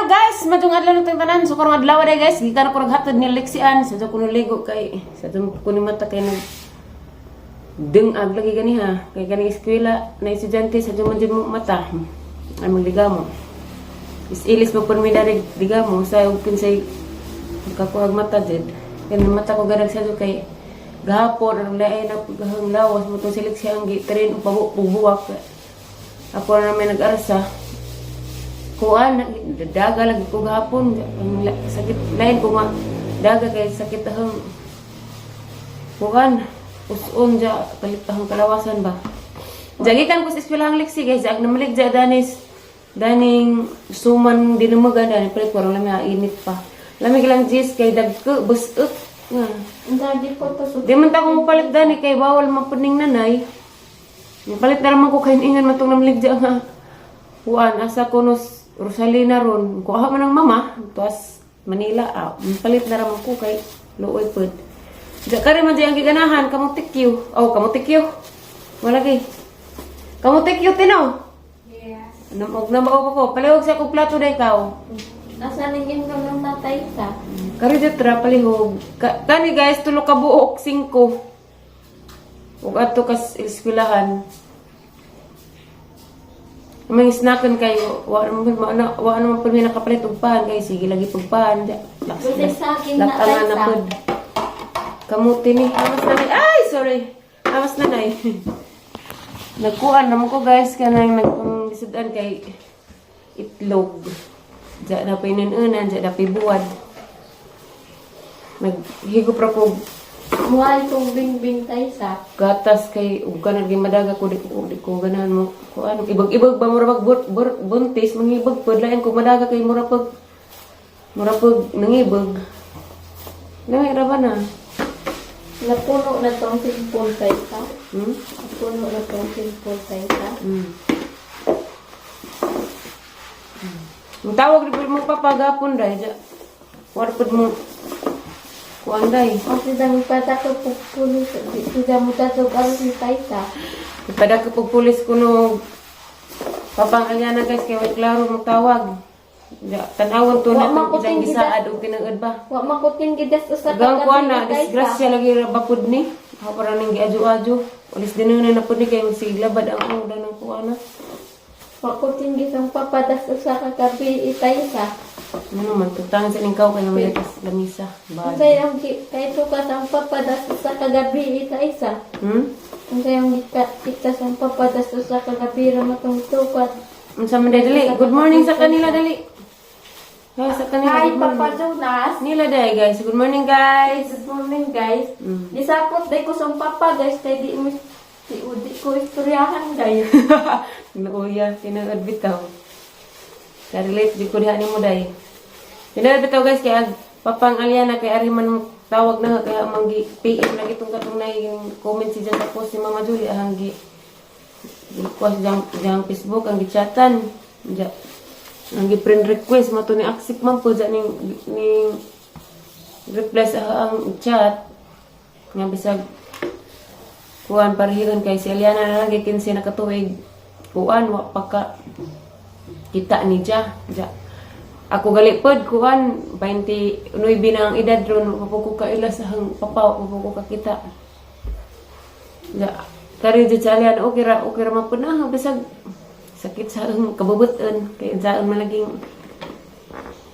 guys, maayong adlaw na tanan. So karong adlaw day, guys, gikan ko naghatod ni Lexian sa ko ligo kay sa ko ni mata kay nag dengag lagi gani ha. Kay ganing eskwela na estudyante sa man jud mo mata. Ay magligamo. Is ilis mo pud mi dari ligamo sa ug kinsay makakuhag mata jud. Kay mata ko ganag sa kay gahapon ang lain na gahang lawas mo tong si Lexian gi train og pabuwak. Ako na naman nag-arsa. Kuan, daga lagi ko gahapon. Ang sakit, lain ko nga daga kay sakit ahang kuan, uson ja, kalit ahang kalawasan ba. Jagikan ko sa eskwelahang Lexi, guys, ag namalig ja danis daning suman dinumugan dani palit ko lami init pa. Lami lang jis kay dagko busuk. Nga. Hindi ko to Di man ta ko palit dani kay bawal mapuning nanay. Palit na naman ko kay ingan man tong namalig ja nga. Kuan asa ko nos Rosalina ron. Kuha man ang mama tuas Manila ah. Palit na raman ko kay luoy pod. Ja kare man di ang giganahan kamo tikyo. Oh, kamo tikyo. Wala gi. Kamo tikyo tino. Yes. Namog na mao ko. Palihog sa akong plato day kaw. Nasa ningin ko ng tatay sa. Kari tra palihog. Kani guys, tulo ka buok, 5. Ug adto kas eskwelahan. Aming snacken kayo, wa naman pud mi nakapalit og pan kay sige lagi pagpan. Kasi sa akin na Lakangan na Taysa. pod. Kamuti ni. Amas na nay. Ay, sorry. Amas na nay. Nagkuan naman ko, guys, kanang nagpang kay itlog. Diya na pinununan, diya na pibuwad. Naghigop ra ko Muhay kong bingbing tayo sa. Gatas kay ug kanang madaga ko di ko ganahan mo kuan ibag-ibag ba mura pag buntis mangibag pod lain ko madaga kay mura pag nangibag. Lami ra ba na? Napuno na tong cellphone tayo sa. Napuno na tong cellphone tayo sa. Ang tawag di pud mo papagapon dai ja. War pud mo kuan dai. Kasi dami pata ko pupulis. Di sila mo tatog aros ni tayo sa. Ipada ko pag pulis ko no papang alyana, guys, kay way klaro mo tawag. Ja, tan-awon to Wa na itong makuting isang gisaad og tinangad ba. Wa makuting gidas usa ka Gang kuan na, gabi tayo sa. disgrasya lagi ra bapud ni. Ako para ning giadyo-adyo. Ulis din na na pud ni kay magsiglabad ang udan ng kuan na. Wa kuting gisang papadas usa ka gabi tayo sa. Ano naman, tutangan sa ningkaw kay naman tas lamisa. Bad. Unsay ang kay tukas ang papadas usa ka gabi tayo sa. Unsay ang gika sa papadas usa ka gabi ra matong tukat. Unsa man day, dali? Good morning sa kanila, dali. Hi sa kanila. Hi, Good morning. Papa Jonas. Nila day, guys. Good morning, guys. Good morning, guys. Gisapot day ko sa papa, guys, kay di mo di ko istoryahan, guys. Nauya, tinangad bitaw. Ka-relate di ko diha nimo day. Tinangad bitaw, guys, kay ag papang Aliana kay ari man mo tawag na kaya manggi PM lagi tong katong nay yung comment si sa post ni Mama Julie ahang gi gi kuha sa jang, jang Facebook ang gichatan. Ja, ang gi friend request mo to ni accept man po ja ning reply sa ang chat nga bisag kuan parehon kay si Aliana na lang 15 na katuig kuan wa pa ka kita ni ja ja. Ako gali pod kuan 29 na ang edad ron wa pa ko kaila sa hang papa, wa pa ko kakita ja. Kari jud sa Aliana, okay ra man pud na bisag sakit sa ang kabubuton kay unsaon man laging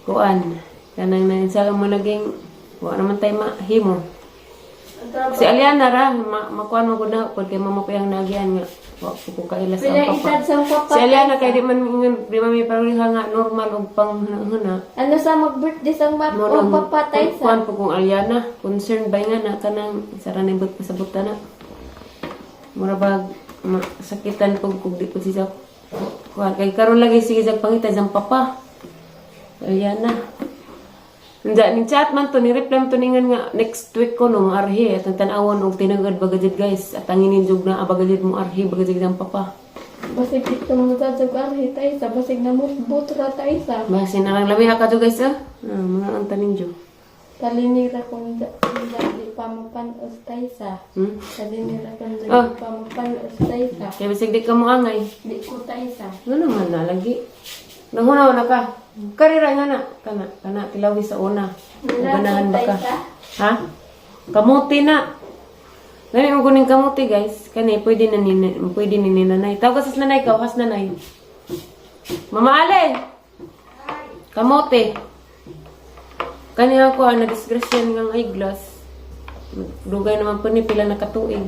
kuan kanang na unsaon man laging wa naman tay mahimo. Si Aliana ra makuan mo gud na pud kay mama ko yang nagyan nga wa po ko kaila sa Pila ang papa. edad sa papa? Si Aliana kay di man ingon di man may pareha nga normal og panghuna. Ano sa mag-birthday sa Mo o papa tayo sa? Kuan po kong Aliana concerned ba nga na kanang sara na ibot pasabot na. Mura bag sakitan pug kung di po siya kuan kay karon lagi sige sa pangita sa papa. Aliana. Nda ning chat man to ni reply man to ningan nga next week ko no maarhi at ang tan-awon og tinagad bagajid, guys, at ang ininjog na abagajid mo arhi bagajid ang papa. Basig dito mo tatog arhi tayo sa basig na butra tayo sa. Basin na lang labi ha ka guys ah. Ah, mga ang tanin jo. Talinira kong di pa mapanos tayo sa. Talinira kong di pa mapanos tayo sa. Kaya bisag di ka mo angay. Di ko tayo sa. Ano naman na lagi. Nanghunaw na ka. Karira nga na. Kana, kana, tilawi sa una. Ganahan ba ka? Ha? Kamuti na. Gani mo kuning kamuti, guys. Kani, pwede na ni, pwede ni nanay. Tawag ka sa nanay ka, kas nanay. Mama Ale! Kamote. Kani ako, ah, na-disgrasya ng eyeglass. Dugay naman po ni pila na katuig.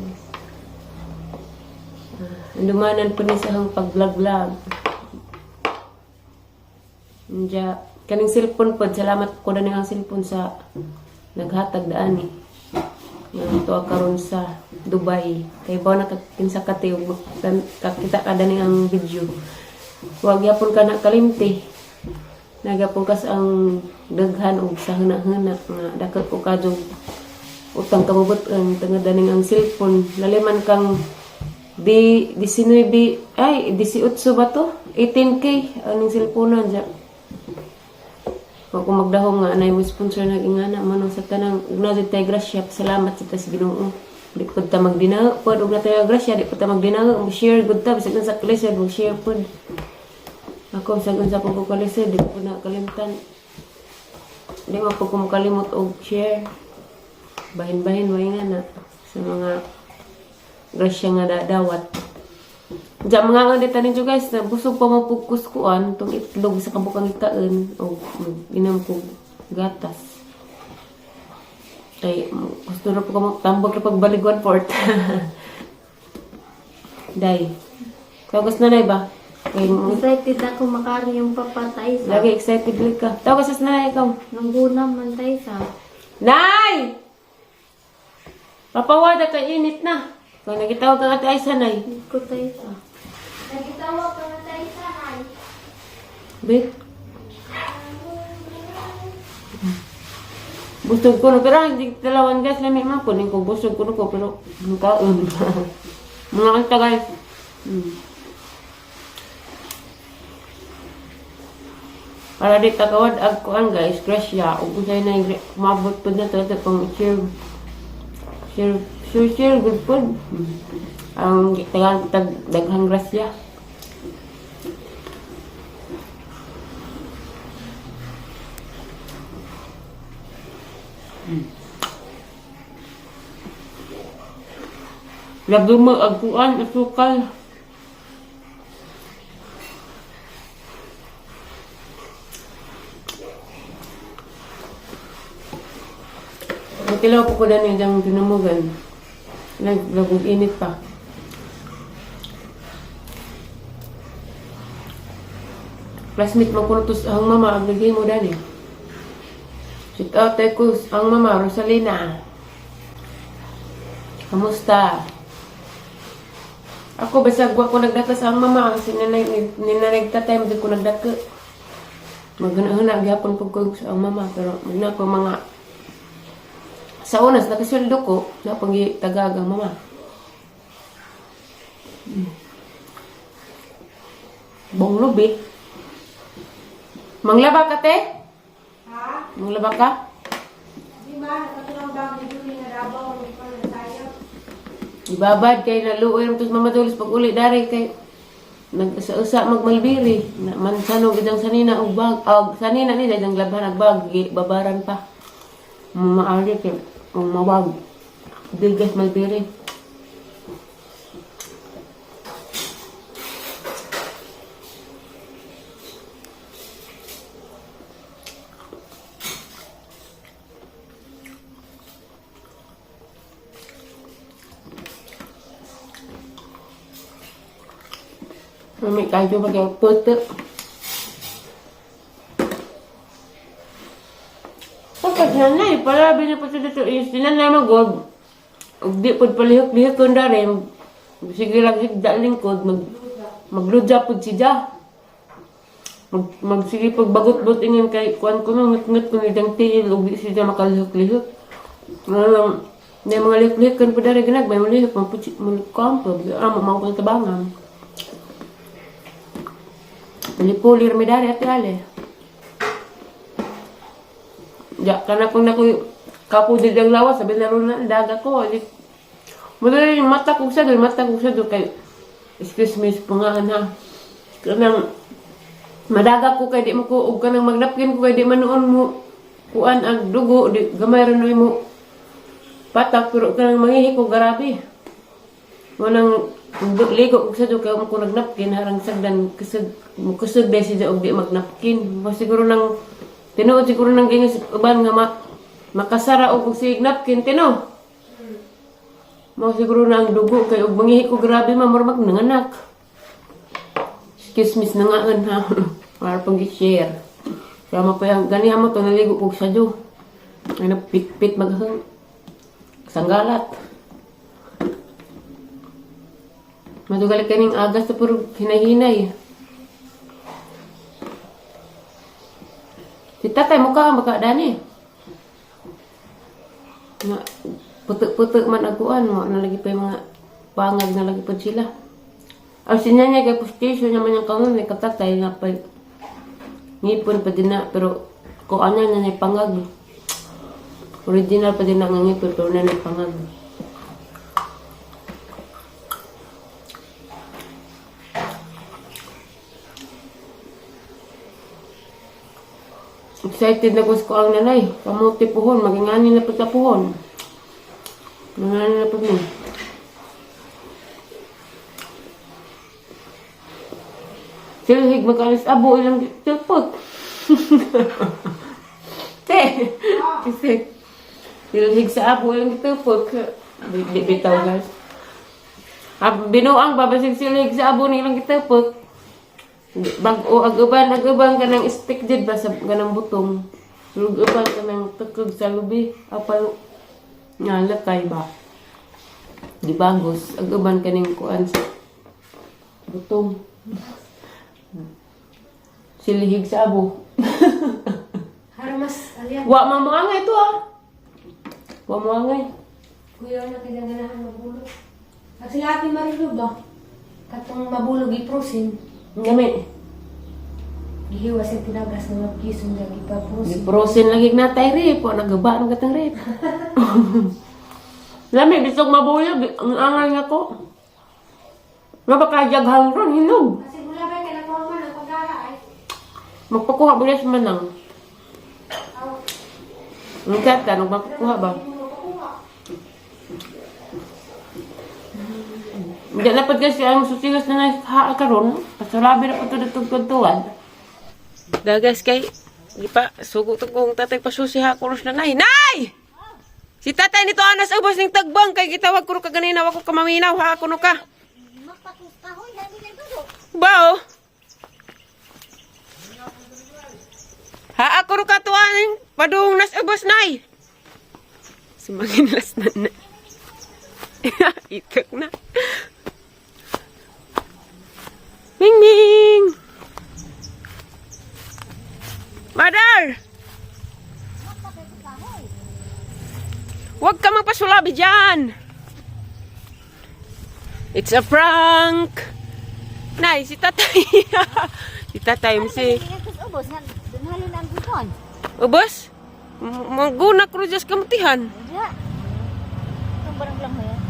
Ah, Andumanan po ni sa hang pag-vlog-vlog. Diya, kaning cellphone pod, salamat ko na ang cellphone sa naghatag daan eh. Nga tuwa karon sa Dubai. Kay ba nakakinsa ka te, ug kakita ka dani ang video. Wag gyapon ka na kalimti. Nagyapon ka sa ang daghan og sa huna-huna nga dakot ko kadtong utang kabubot ang tungod daning ang cellphone. Laliman kang di 19 ay 18 ba to? 18K aning cellphone na. Wa ko magdahom nga anay mo sponsor nag ingana man sa tanang ug na jud tay grasya, salamat sa tas Ginoo. Di pud ta magdinago pod ug na tay grasya, di pud ta magdinago, mo share gud ta bisag unsa kalisod mo share pod. Ako bisag unsa pud ko kalisod, di pud na kalimtan. Di man pud ko mokalimot og share. Bahin-bahin wa ingana sa mga grasya nga dadawat. Diyan mga nga dito ninyo guys, na busog pa mo pugkuskuan tong itlog sa kabukang ikaon o inom ko gatas. Kay gusto na po ka tambag na pagbalik 1/4. Day. Tawag sa nanay ba? Kay Excited ako makari yung papa Taysa. lagi excited ulit ka. Tawag sa nanay ikaw. Nangguna man Taysa. Nay! Papawada kay init na. Kung nagitawag kang ate ay sanay. Ko Taysa. Nagitawa ka na Taysa ay. Be. Busog ko no, pero hindi dalawan guys, lami man ko, ko busog ko no ko, pero kaon. Mga kanta guys. Para di takawad ag kuan guys, grasya, ug unsay na mabot pud na to ito pang share share share share good pod. Ang tagang tag daghang grasya. Lagi mo agkuan, asukal. Matilaw po ko na niya diyang tinumugan. Lagog init pa. Classmate mo ko to ang mama, ang nagay mo dani. Shout out tayo ko ang mama, Rosalina. Kamusta? Ako basta wa ko nagdaka sa ang mama kasi ninay ninay tatay mo ko nagdaka. Maguna-una gyapon pud ko sa ang mama pero magna ko mga sa unas nakasweldo ko na pang tagag ang mama. Bong lubi. Manglaba ka te? Ha? Manglaba ka? Di ba? Nakatulong ba ang video ni Narabaw? Ang ikaw na tayo? Ibabad kay naluoy ram tos mama Dulis pag uli dari kay nag-usa-usa magmalbiri na mansano gid ang sanina og bag og sanina ni dahil ang labhan og bag babaran pa maari kay og mawag digas malbiri. Mami kayo bagay puto. Pagkat nanay, palabi na po dito. Sinanay magod. Ug di pod palihok-lihok kun dari. Sige lang higda lingkod. Magludya pod siya. Magsige pag bagot-bot ingin kay kuan ko nung ngut-ngut ko nidang tiil ug di siya makalihok-lihok. Ngayon, na mga lihok-lihok kun po dari ginag, may malihok, mapuchi, malikam po. Ah, mamaw ko tabangan. Puli-puli mi dari ate ale. Ja, kana kung naku kapo di ang lawas, sabi na ron na daga ko. Di, madali yung mata ko sa doon, mata ko sa doon kay, excuse me, pungahan ha. Kanang, Madaga ko kay di mo ko og kanang magnapkin ko kay di man noon mo kuan ang dugo di gamay ra noy mo patak pero kanang mangihi ko grabe. Mo nang ligo ko sa kay ko nagnapkin harang sagdan kusog mo kusog dahil siya og di magnapkin. Mo siguro nang tinuod siguro nang gingis uban nga makasara og sig napkin tino. Mo siguro na ang dugo kay og mangihi ko grabe ma mura mag nanganak. Excuse me nangaan ha. Para pag i-share. Kaya pa yung ganihan mo to naligo kog sadyo. Ay na pit-pit maghang. Sanggalat. Madugal kaning agas sa puro hinahinay. Si tatay mukha ang baka dani. Nga putik-putik man aguan mo na lagi pa yung mga pangag na lagi pa sila. Ang sinya niya kay postisyo naman yung kangon ni katatay nga pa ngipon pa din na pero ko ano na niya pangag. Original pa din na nga ngipon pero na niya pangag. Excited na ko sa kuang nanay. Kamuti puhon, magingani na po sa puhon. Mangani na po mo. Silhig magkalis abo ilang tilpot. Te, kasi silhig sa abo ilang tilpot. Bitaw guys. Binuang babasig silhig sa abo nilang gitupot. Bag-o ag-uban ag-uban kanang stick jud ba sa kanang butong. Ug-uban kanang tukog sa lubi apal nga lakay ba. Di bagos ag-uban kaning kuan sa butong. Silhig sa abo. Haramas, alyan. Wa mamuangay to ah. Wa muangay. Kuya na kinaganahan mabulog. Ang sila ate Marilu ba? Katong mabulog iprosin. Ngami. Gihiwas yung tinagas ng mapkison niya ipaprosin. Giprosin lagi na tay rip, wa nagaba ng katang rip. Lami bisog mabuyog ang angay nga ko. Nga baka jaghang ron hinog. Kasi mula ba kaya nakuha man ang pagkara ay. Magpakuha ba niya sa manang? Ang kata, nagpakuha ba? Hindi na pag kasi ang susigas na na karon, pasulabi na po ito ditugtugtuan. Dagas kay, ipa, sugo to kong tatay pasusi ha, kuros na nay. Nay! Si tatay nito anas ubos ning tagbang kay gitawag ko ka ganina wa ko kamaminaw ha kuno ka. Bao. Ha ako ro ka tuan padung nas ubos nay. Sumangin las na na. Itak na. Ming Ming. Mother! Huwag ka magpasulabi dyan! It's a prank! Nay, si tatay. Si tatay, si... Ubos, nalo na ang gupon. Ubos? Maguna ko rin kamutihan. Diya. Itong barang lang mo yan.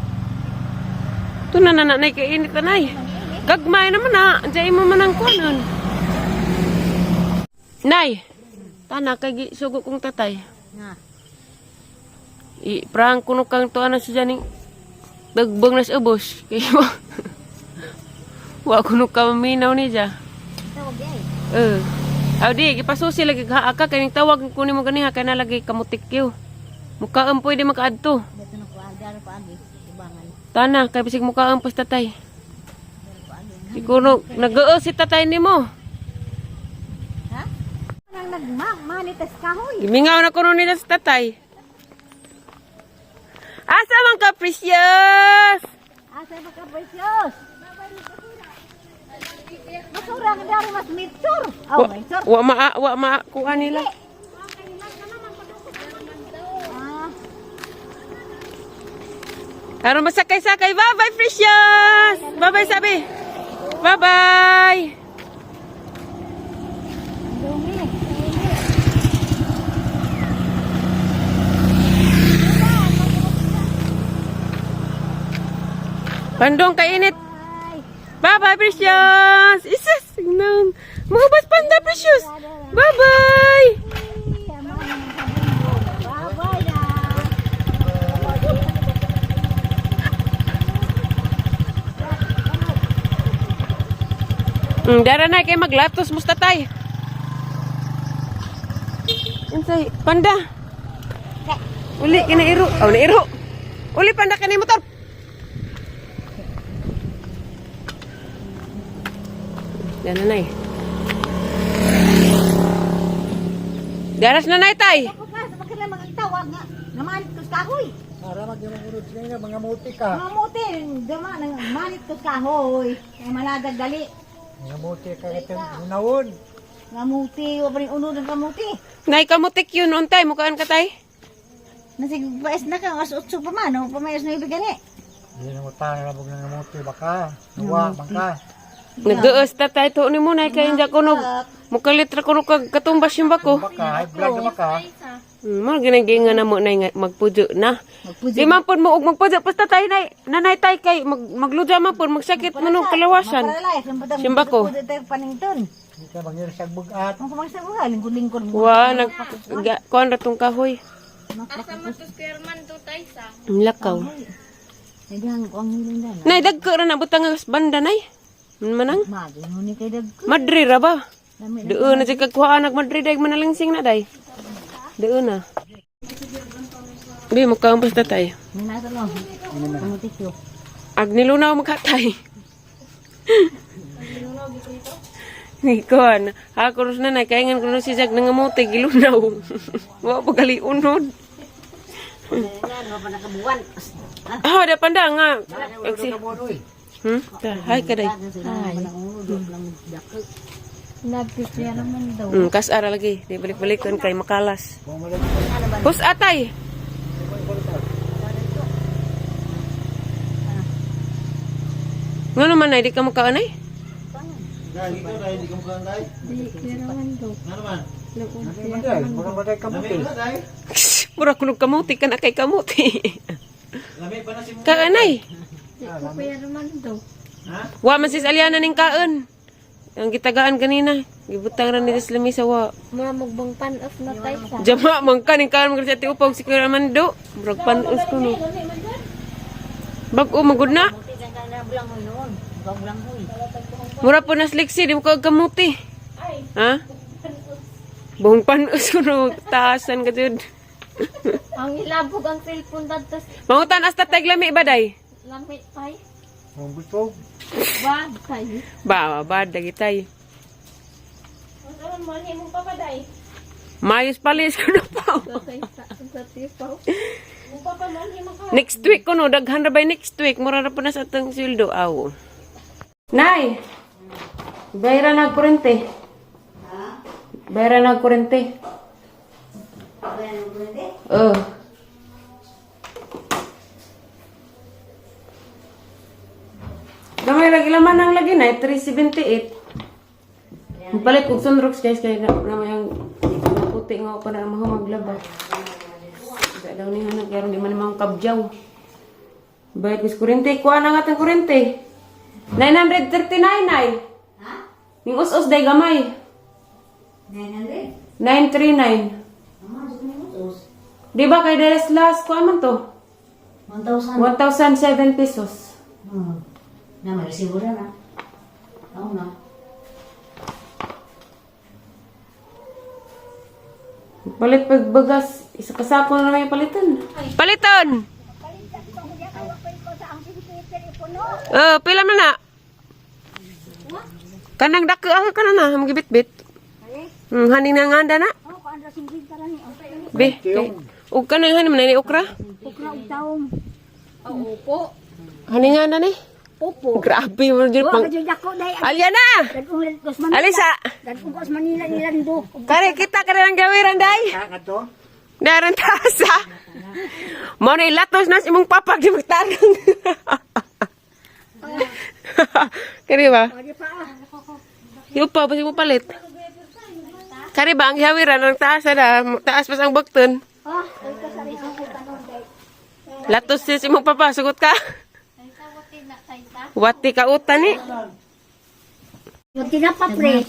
Ito na nanay, kainit na nay. Gagmay naman na. Diyan mo man ang kunon. Nay! Tana, kay sugo kong tatay. Nga. I-prank kuno kang tuwa na siya ning dagbang nas ubos. Kay wa wa kuno ka maminaw ni siya. Tawag ay. Eh. Aw di gipasusi lagi ka ka kaning tawag ko nimo ganiha kay na lagi kamutik yo. Mukaon pwede makaadto. Dito na ko agad ko agi. Ibangan. Tana kay bisig mukaon pas tatay. Siguro nag-oo si tatay nimo. Ha? Nang nagmamanitas kahoy. Gimingaw na kuno nila sa tatay. Asa man ka precious? Asa ba ka precious? Basura nga dari mas mitsur. Oh, mitsur. Wa ma kuha nila. Ah, Aron masakay-sakay. Bye-bye, precious. Bye-bye, sabi. Bye-bye. dumi. Bandong kainit. Ay, Bye-bye, precious. Isus, nang. Mga bas panda, precious. Bye-bye. Bye-bye na. Dara na kay maglatos musta tay. Unsay panda? Uli kina iro. Oh, na iro. Uli panda kini motor. Dara nay. Daras na nay tay. Bakit lang mga tawag nga? Namalit ko sa kahoy. Para mag-imunod nga mga muti ka. Mga muti, dama, namalit ko sa kahoy. Kaya maladag dali. Mga muti ka katong hunawon. Mga muti, wa pa rin unod ang kamuti. Nay kamutik yun untay mukaan ka tay. Nasig paes na ka, as utso pa man, o pamayas na ibig gani. Hindi na mo tayo labog ng muti baka. Nawa, bangka. Nagaas ta tay to ni mo nay kay hindi ko nog mukalit ra kuno kag katumbas yung bako. Baka, high blood na baka. Mo ginaginga na mo nay nga magpujo na. Magpujo. Di man pud mo og magpujo basta tay nay nanay tay kay magludya man pud magsakit man og kalawasan. Maparalay, sambadang Simba ko. puto tayo panington. Hindi ka mangirsag bugat. Kung kumangsa ko, lingkod-lingkod mo. Wa nag kuan ra tong kahoy. Asa man to square man to tay sa? Ang lakaw. Hindi ang ang hiling dana. Nay dagko ra na butang nga banda nay. Manang Magi mo ni kay dagko. Madre ra ba? Dami na. Doon na jud kagkuhaan nag Madre dag manalingsing na day. Doon na. Di mo kaon basta tay. May nasa mo. Kamuti ko. Ag nilunaw magkatay. Ni kuan, ako ros na nakaingan kuno si Jack nangamuti gilunaw. Wa pa gali unod. Ano pa nakabuwan? Ah, da panda nga. Ag si- Ta, hay kaday. Ay. Nagpipya naman daw. Kas ara lagi, di balik-balikon kay makalas. Hus atay. Nga naman ay di ka makaanay? Di kaya naman daw. Hindi, mura maday kamuti. Mura kunog kamuti ka na kay kamuti. Kaanay. Di ko kaya naman daw. Wa man sis Aliana ning kaon. Ang gitagaan kanina, gibutang ra ni sa lamisa wa. Mura magbang pan off na tay sa. Jama man ka ning kaon man sa tiupog si Kuya Armando. Murag panos ko no. Bag-o magud na. Kamuti kang kang bulang huy noon. Bulang huy. Mura po na sliksi, di mo ka kamuti. Ha? Buong panos ko no, taasan ka jud. Ang ilabog ang cellphone dadto Mangutan asta tag lami ba day? lamit tay. Ang busog. Bad tay. Ba, ba dagi tay. Mayos palis ko na pa. Tay sa sa tipaw. Next week ko no, daghan ra bay next week, mura ra po na sa atong sweldo aw. Nay. Bayra na kurente. Ha? Bayra na kurente. Bayra na kurente? Oh. Gamay lagi laman ang lagi na 378. Palit kog sunrocks guys kay na may ang puti nga pa na mga maglaba. Sa daw ni hanag karon di man mga kabjaw. Bayad ko sa kurente, kuha na nga tang kurente. 939 ay. Ha? Ning us-us day gamay. 900? 939. Ama, sa kanyang Di ba kay Deres last kuha man to? 1,000. 1,007 pesos. Na, may resibo na na. Ako na. Palit pagbagas, isa kasako na naman yung palitan. Palitan! Oh, pila man na. Kanang dako ako kanan na, magibit-bit. Hani na nga na. Be, kay, ug kanang hani man ni okra. Okra ug taong. Opo. Hani nga na ni. Opo. Grabe mo jud pang. Dako day. Alya na. Dagong kos Manila. Alisa. Dagong kos Manila nilando. Kare kita ka ng gawiran day. Ka to? Daran tasa. Mo na ilatos nas imong papag di magtarong. Kari ba? Yung pa, basi mo palit. Kari ba, ang hiyawiran, ang taas na, taas pas ang bakton. Latos sis imong papa, sugot ka. Wati ka utan ni. Yung tinapa pre.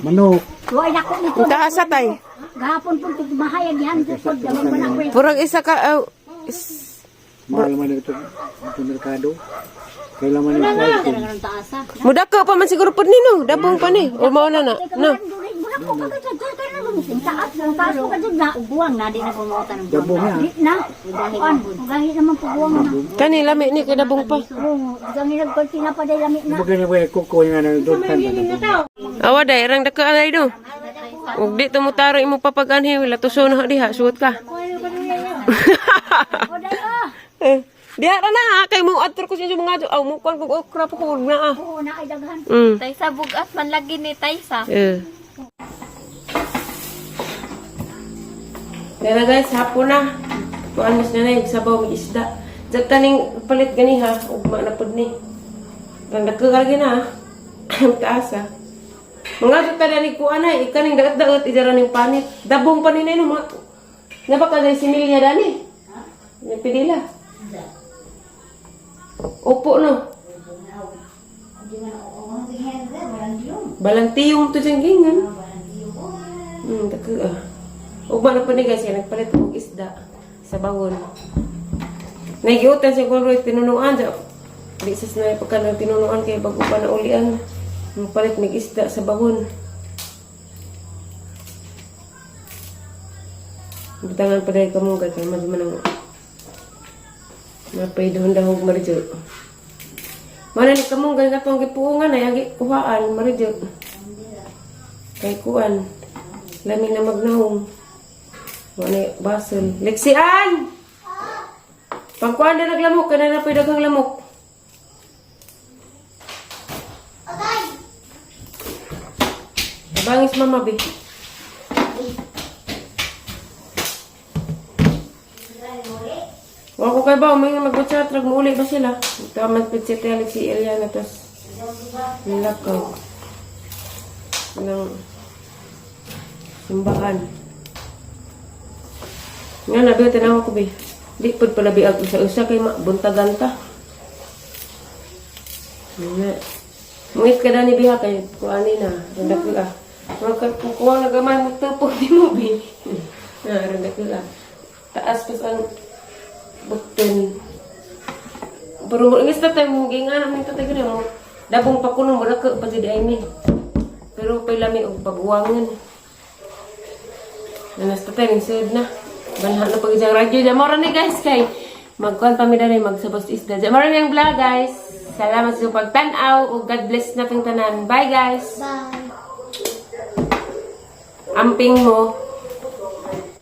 Manok. Wa na ko nito. Taasa tay. Gahapon po mahayag yan po damay man ako. Purag isa ka Mahal man ito. Ito merkado. Kailan man yung Karon taasa. Mudako pa man siguro pud nino, dabong pa ni. O mao na na. No. Muna ko pa ka taas, ang taas ko ka na uguang na di na pumutan ng Dabong na. Di na. Kuan, gahi naman po guwang na. Kani lami ni kay dabong pa. Oo, gangi nagkon tinapa day lami na. Bagay na ba kuko nga na doon tan. Awa day rang dako alay do. Ug di tumutaro imo papaganhi wala tuso na diha suot ka. O day ah. Eh, diha ra na ha, kay mo adto ko sa inyo mga aw mo kuan kog okra pa ko na ah. Oo, na ay daghan. Taysa bugat man lagi ni Taysa. Eh. Kaya na guys, hapon na. Kuan mas na na, sabaw may isda. Diyan taning palit gani ha, ugma na pud ni. Tanda ko lagi na ha. Ang taas ha. Mga ito tala ni kuan na, ikaning dagat-dagat, idara ning panit. Dabong pa ni na yun, mga... Nabaka dahil si Milia dani. Nagpilila. Opo no. Balantiyong to dyan gingan. Dako ah. Ugma na po ni guys, kaya nagpalit og isda sa bawon. Nagiutan siya kung tinunuan. Di sa sinay pagka nang tinunuan kay bago pa na ulian. Nagpalit mig isda sa bawon. Butangan pa dahil kamungkay kay man ang napay doon dahog maridyo. Mana ni kamunggay nga tong gipuungan ay agi kuhaan maridyo. Kay kuan. Lami na magnahong. Wala basol. Leksian! Pagkuan na naglamok, kana na po'y daghang lamok. Bangis mama bi. Wa ko kay ba may nga mag-chat rag muuli ba sila? Tamat pud si Ate si Eliana tos. Nilakaw. Nang simbahan. Nga na bi tanaw ko bi. Di pud pala bi ag usa-usa kay buntagan ta. Nga. Mungit ka na ni Biha kay kuani na. Randa ko ah. Magkakukuha na gamay mo tupog di mo bi. Na randa ko ah. Taas pas ang button. Pero mo ingis na tayo mo ginga namin tatay ganyan mo. Dabong pa kuno mo ka pa jud ay ni. Pero pay lami og pagwangan. Nanas tatay ning sud na. Banha na pag isang radyo. Diyan mora ni guys kay magkuan pa mi dali magsabos isda. Diyan mora ni ang vlog guys. Salamat sa pagtan-aw ug God bless nating tanan. Bye guys. Bye. Amping mo.